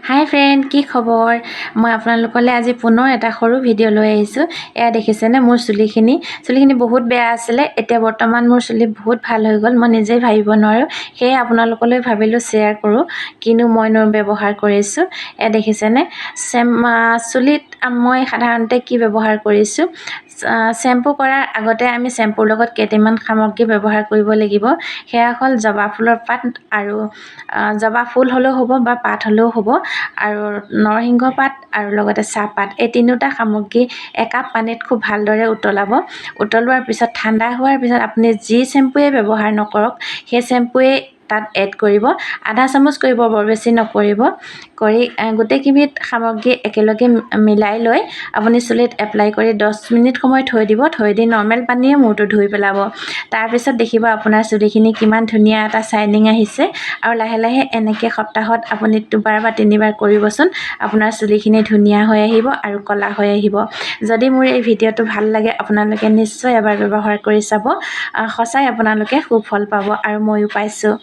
হাই friend, কি খবৰ? মই আপোনালোকলৈ আজি পুনৰ এটা সৰু ভিডিঅ' লৈ আহিছোঁ। এয়া দেখিছেনে মোৰ চুলিখিনি? চুলিখিনি বহুত বেয়া আছিলে। এতিয়া বৰ্তমান মোৰ চুলি বহুত ভাল হৈ গ'ল, মই নিজেই ভাবিব নোৱাৰোঁ। সেয়ে আপোনালোকলৈ ভাবিলোঁ শ্বেয়াৰ কৰোঁ, কিনো মইনো ব্যৱহাৰ কৰিছোঁ। এয়া দেখিছেনে? চুলিত মই সাধাৰণতে কি ব্যৱহাৰ কৰিছোঁ? শ্বেম্পু কৰাৰ আগতে আমি শ্বেম্পুৰ লগত কেইটামান সামগ্ৰী ব্যৱহাৰ কৰিব লাগিব। সেয়া হ'ল জবা ফুলৰ পাত আৰু জবা ফুল হ'লেও হ'ব বা পাত হ'লেও হ'ব আৰু নৰসিংহ পাত আৰু লগতে চাহপাত। এই তিনিওটা সামগ্ৰী একাপ পানীত খুব ভালদৰে উতলাব। উতলোৱাৰ পিছত, ঠাণ্ডা হোৱাৰ পিছত আপুনি যি শ্বেম্পুৱে ব্যৱহাৰ নকৰক, সেই শ্বেম্পুৱে তাত এড কৰিব। আধা চামুচ কৰিব, বৰ বেছি নকৰিব। কৰি গোটেইকেইবিধ সামগ্ৰী একেলগে মিলাই লৈ আপুনি চুলিত এপ্লাই কৰি 10 মিনিট সময় থৈ দিব। থৈ দি নৰ্মেল পানীয়ে মূৰটো ধুই পেলাব। তাৰপিছত দেখিব আপোনাৰ চুলিখিনি কিমান ধুনীয়া এটা শ্বাইনিং আহিছে। আৰু লাহে লাহে এনেকৈ সপ্তাহত আপুনি দুবাৰ বা তিনিবাৰ কৰিবচোন, আপোনাৰ চুলিখিনি ধুনীয়া হৈ আহিব আৰু ক'লা হৈ আহিব। যদি মোৰ এই ভিডিঅ'টো ভাল লাগে, আপোনালোকে নিশ্চয় এবাৰ ব্যৱহাৰ কৰি চাব। সঁচাই আপোনালোকে সুফল পাব আৰু ময়ো পাইছোঁ।